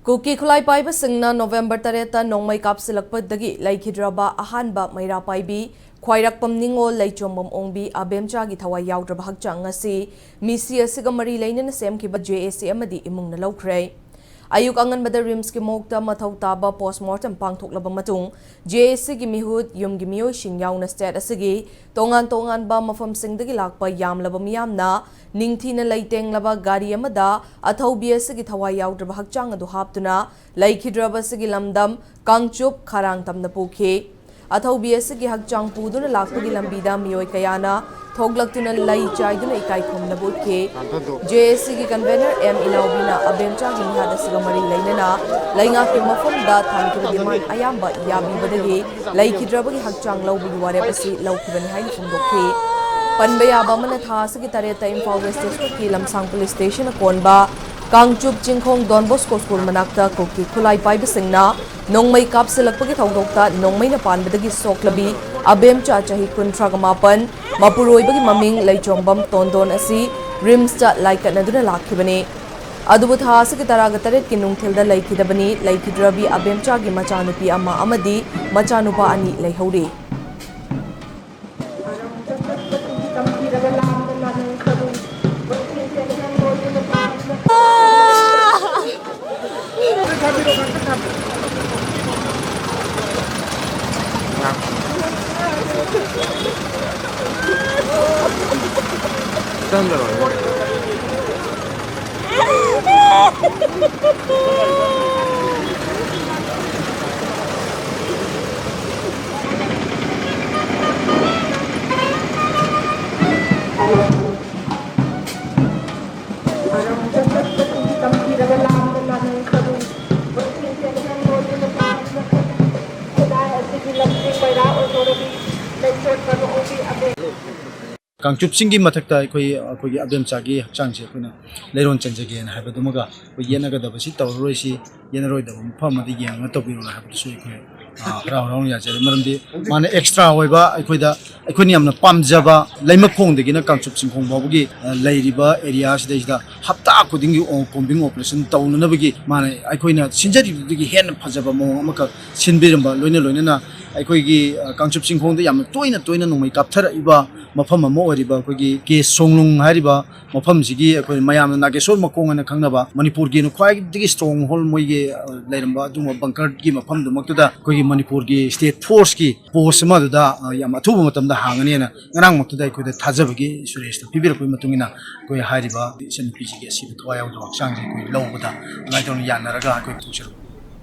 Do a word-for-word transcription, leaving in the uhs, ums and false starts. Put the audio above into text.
ꯀꯨꯀꯤ ꯈꯨꯠꯂꯥꯏ ꯄꯥꯏꯕꯁꯤꯡꯅ ꯅꯣꯕꯦꯝꯕꯔ ꯇꯔꯦꯠꯇ ꯅꯣꯡꯃꯩ ꯀꯥꯞꯁꯤꯜꯂꯛꯄꯗꯒꯤ ꯂꯩꯈꯤꯗ꯭ꯔꯕ ꯑꯍꯥꯟꯕ ꯃꯩꯔꯥ ꯄꯥꯏꯕꯤ ꯈ꯭ꯋꯥꯏꯔꯥꯛꯄꯝ ꯅꯤꯉꯣꯜ ꯂꯩꯆꯣꯝꯕꯝ ꯑꯣꯡꯕꯤ ꯑꯕꯦꯝꯆꯥꯒꯤ ꯊꯋꯥꯏ ꯌꯥꯎꯗ꯭ꯔꯕ ꯍꯛꯆꯥꯡ ꯑꯁꯤ ꯃꯤꯁꯤ ꯑꯁꯤꯒ ꯃꯔꯤ ꯂꯩꯅꯅ ꯁꯦꯝꯈꯤꯕ ꯖꯦ ꯑꯦ ꯁꯤ ꯑꯃꯗꯤ ꯏꯃꯨꯡꯅ ꯂꯧꯈ꯭ꯔꯦ꯫ ꯑꯌꯨꯛ ꯑꯉꯟꯕꯗ ꯔꯤꯝꯁꯀꯤ ꯃꯣꯔꯒꯇ ꯃꯊꯧ ꯇꯥꯕ ꯄꯣꯁꯃꯣꯔꯇꯦꯝ ꯄꯥꯡꯊꯣꯛꯂꯕ ꯃꯇꯨꯡ, ꯖꯦ ꯑꯦ ꯁꯤꯒꯤ ꯃꯤꯍꯨꯠ, ꯌꯨꯝꯒꯤ ꯃꯤꯑꯣꯏꯁꯤꯡ ꯌꯥꯎꯅ ꯁ꯭ꯇꯦꯠ ꯑꯁꯤꯒꯤ ꯇꯣꯉꯥꯟ ꯇꯣꯉꯥꯟꯕ ꯃꯐꯝꯁꯤꯡꯗꯒꯤ ꯂꯥꯛꯄ ꯌꯥꯝꯂꯕ ꯃꯤꯌꯥꯝꯅ ꯅꯤꯡꯊꯤꯅ ꯂꯩꯇꯦꯡꯂꯕ ꯒꯥꯔꯤ ꯑꯃꯗ ꯑꯊꯧꯕꯤ ꯑꯁꯤꯒꯤ ꯊꯋꯥꯏ ꯌꯥꯎꯗ꯭ꯔꯕ ꯍꯛꯆꯥꯡ ꯑꯗꯨ ꯍꯥꯞꯇꯨꯅ ꯂꯩꯈꯤꯗ꯭ꯔꯕ ꯑꯁꯤꯒꯤ ꯂꯝꯗꯝ ꯀꯥꯡꯆꯨꯞ ꯈꯥꯔꯥꯡ ꯇꯝꯅ ꯄꯨꯈꯤ꯫ ꯑꯊꯧꯕꯤ ꯑꯁꯤꯒꯤ ꯍꯛꯆꯥꯡ ꯄꯨꯗꯨꯅ ꯂꯥꯛꯄꯒꯤ ꯂꯝꯕꯤꯗ ꯃꯤꯑꯣꯏ ꯀꯌꯥꯅ ꯊꯣꯛꯂꯛꯇꯨꯅ ꯂꯩ ꯆꯥꯏꯗꯨꯅ ꯏꯀꯥꯏ ꯈꯨꯝꯅꯕ ꯎꯠꯈꯤ꯫ ꯖꯦ ꯑꯦ ꯁꯤꯒꯤ ꯀꯟꯚꯦꯅꯔ ꯑꯦꯝ ꯏꯅꯥꯎꯕꯤꯅ ꯑꯕꯦꯝꯆꯥꯒꯤ ꯃꯤꯍꯥꯠ ꯑꯁꯤꯒ ꯃꯔꯤ ꯂꯩꯅꯅ ꯂꯩꯉꯥꯛꯀꯤ ꯃꯐꯝꯗ ꯊꯝꯈꯤꯕ ꯗꯤꯃꯥꯟ ꯑꯌꯥꯝꯕ ꯌꯥꯕꯤꯕꯗꯒꯤ ꯂꯩꯈꯤꯗ꯭ꯔꯕꯒꯤ ꯍꯛꯆꯥꯡ ꯂꯧꯕꯒꯤ ꯋꯥꯔꯦꯞ ꯑꯁꯤ ꯂꯧꯈꯤꯕꯅꯤ ꯍꯥꯏꯅ ꯐꯣꯡꯗꯣꯛꯈꯤ꯫ ꯄꯟꯕ ꯌꯥꯕ ꯑꯃꯅ, ꯊꯥ ꯑꯁꯤꯒꯤ ꯇꯔꯦꯠꯇ ꯏꯝꯐꯥꯜ ꯋꯦꯁ ꯗꯤꯁꯇ꯭ꯔꯤꯛꯀꯤ ꯂꯝꯁꯥꯡ ꯄꯨꯂꯤꯁ ꯁ꯭ꯇꯦꯁꯟ ꯑꯀꯣꯟꯕ ꯀꯥꯡꯆꯨꯞ ꯆꯤꯡꯈꯣꯡ ꯗꯣꯟ ꯕꯣꯁꯀꯣ ꯁ꯭ꯀꯨꯜ ꯃꯅꯥꯛꯇ ꯀꯨꯀꯤ ꯈꯨꯠꯂꯥꯏ ꯄꯥꯏꯕꯁꯤꯡꯅ ꯅꯣꯡꯃꯩ ꯀꯥꯞꯁꯤꯜꯂꯛꯄꯒꯤ ꯊꯧꯗꯣꯛꯇ ꯅꯣꯡꯃꯩꯅ ꯄꯥꯟꯕꯗꯒꯤ ꯁꯣꯛꯂꯕꯤ ꯑꯕꯦꯝꯆꯥ ꯆꯍꯤ ꯀꯨꯟꯊ꯭ꯔꯥꯒ ꯃꯥꯄꯟ, ꯃꯄꯨꯔꯣꯏꯕꯒꯤ ꯃꯃꯤꯡ ꯂꯩꯆꯣꯝꯕꯝ ꯇꯣꯟꯗꯣꯟ ꯑꯁꯤ ꯔꯤꯝꯁꯇ ꯂꯥꯏꯀꯠꯅꯗꯨꯅ ꯂꯥꯛꯈꯤꯕꯅꯤ꯫ ꯑꯗꯨꯕꯨ ꯊꯥ ꯑꯁꯤꯒꯤ ꯇꯔꯥꯒ ꯇꯔꯦꯠꯀꯤ ꯅꯨꯡꯊꯤꯜꯗ ꯂꯩꯈꯤꯗꯕꯅꯤ꯫ ꯂꯩꯈꯤꯗ꯭ꯔꯕꯤ ꯑꯕꯦꯝꯆꯥꯒꯤ ꯃꯆꯥꯅꯨꯄꯤ ꯑꯃ ꯑꯃꯗꯤ ꯃꯆꯥꯅꯨꯄꯥ ꯑꯅꯤ ꯂꯩꯍꯧꯔꯤ꯫ ꯀꯥꯡꯆꯨꯞꯁꯤꯡꯒꯤ ꯃꯊꯛꯇ ꯑꯩꯈꯣꯏ, ꯑꯩꯈꯣꯏꯒꯤ ꯑꯕꯦꯝꯆꯥꯒꯤ ꯍꯛꯆꯥꯡꯁꯦ ꯑꯩꯈꯣꯏꯅ ꯂꯩꯔꯣꯟ ꯆꯟꯖꯒꯦꯅ ꯍꯥꯏꯕꯗꯨꯃꯒ, ꯑꯩꯈꯣꯏ ꯌꯦꯠꯅꯒꯗꯕꯁꯤ ꯇꯧꯔꯔꯣꯏꯁꯤ, ꯌꯦꯠꯅꯔꯣꯏꯗꯕ ꯃꯐꯝ ꯑꯃꯗ ꯌꯦꯡꯉꯒ ꯇꯧꯕꯤꯔꯣꯅ ꯍꯥꯏꯕꯗꯨꯁꯨ ꯑꯩꯈꯣꯏ ꯑ, ꯍꯔꯥꯎ ꯍꯔꯥꯎꯅ ꯌꯥꯖꯔꯤ꯫ ꯃꯔꯝꯗꯤ ꯃꯥꯅ extra ꯑꯣꯏꯕ, ꯑꯩꯈꯣꯏꯗ, ꯑꯩꯈꯣꯏꯅ ꯌꯥꯝꯅ ꯄꯥꯝꯖꯕ ꯂꯩꯃꯈꯣꯡꯗꯒꯤꯅ ꯀꯥꯡꯆꯨꯞ ꯆꯤꯡꯈꯣꯡ ꯐꯥꯎꯕꯒꯤ, ꯑ, ꯂꯩꯔꯤꯕ area ꯁꯤꯗꯩꯁꯤꯗ ꯍꯞꯇꯥ ꯈꯨꯗꯤꯡꯒꯤ ꯑꯣ-, combing operation ꯇꯧꯅꯅꯕꯒꯤ ꯃꯥꯅ ꯑꯩꯈꯣꯏꯅ ꯁꯤꯟꯖꯔꯤꯕꯗꯨꯗꯒꯤ ꯍꯦꯟꯅ ꯐꯖꯕ ꯃꯑꯣꯡ ꯑꯃꯈꯛ ꯁꯤꯟꯕꯤꯔꯝꯕ, ꯂꯣꯏꯅ ꯂꯣꯏꯅꯅ ꯑꯩꯈꯣꯏꯒꯤ, ꯑ, ꯀꯥꯡꯆꯨꯞ ꯆꯤꯡꯈꯣꯡꯗ ꯌꯥꯝꯅ ꯇꯣꯏꯅ ꯇꯣꯏꯅ ꯅꯣꯡꯃꯩ ꯀꯥꯞꯊꯔꯛꯏꯕ ꯃꯐꯝ ꯑꯃ ꯑꯣꯏꯔꯤꯕ ꯑꯩꯈꯣꯏꯒꯤ ꯀꯦ ꯁꯣꯡꯂꯨꯡ ꯍꯥꯏꯔꯤꯕ ꯃꯐꯝꯁꯤꯒꯤ, ꯑꯩꯈꯣꯏ ꯃꯌꯥꯝꯅ ꯅꯥꯒꯦꯁꯣꯔ ꯃꯈꯣꯡ ꯍꯥꯏꯅ ꯈꯪꯅꯕ, ꯃꯅꯤꯄꯨꯔꯒꯤ ꯑꯣꯏꯅ ꯈ꯭ꯋꯥꯏꯗꯒꯤ stronghold ꯃꯣꯏꯒꯤ, ꯑ, ꯂꯩꯔꯝꯕ ꯑꯗꯨꯒꯨꯝꯕ bunker ꯒꯤ ꯃꯐꯝꯗꯨꯃꯛꯇꯨꯗ ꯑꯩꯈꯣꯏꯒꯤ ꯃꯅꯤꯄꯨꯔꯒꯤ state force ꯀꯤ post ꯑꯃꯗꯨꯗ, ꯑ, ꯌꯥꯝ ꯑꯊꯨꯕ ꯃꯇꯝꯗ ꯍꯥꯡꯒꯅꯤꯅ ꯉꯔꯥꯡꯃꯛꯇꯨꯗ ꯑꯩꯈꯣꯏꯗ ꯊꯥꯖꯕꯒꯤ ꯁꯨꯔꯦꯁꯇ ꯄꯤꯕꯤꯔꯛꯄꯒꯤ ꯃꯇꯨꯡ ꯏꯟꯅ ꯑꯩꯈꯣꯏ ꯍꯥꯏꯔꯤꯕ ꯏꯆꯟꯅꯨꯄꯤꯁꯤꯒꯤ ꯑꯁꯤꯕ ꯊꯋꯥꯏ ꯌꯥꯎꯗꯕ ꯍꯛꯆꯥꯡꯁꯦ ꯑꯩꯈꯣꯏ ꯂꯧꯕꯗ ꯑꯗꯨꯃꯥꯏꯅ ꯇꯧꯅ ꯌꯥꯅꯔꯒ ꯑꯩꯈꯣꯏ ꯄꯨꯊꯣꯛꯆꯔꯛꯄ꯫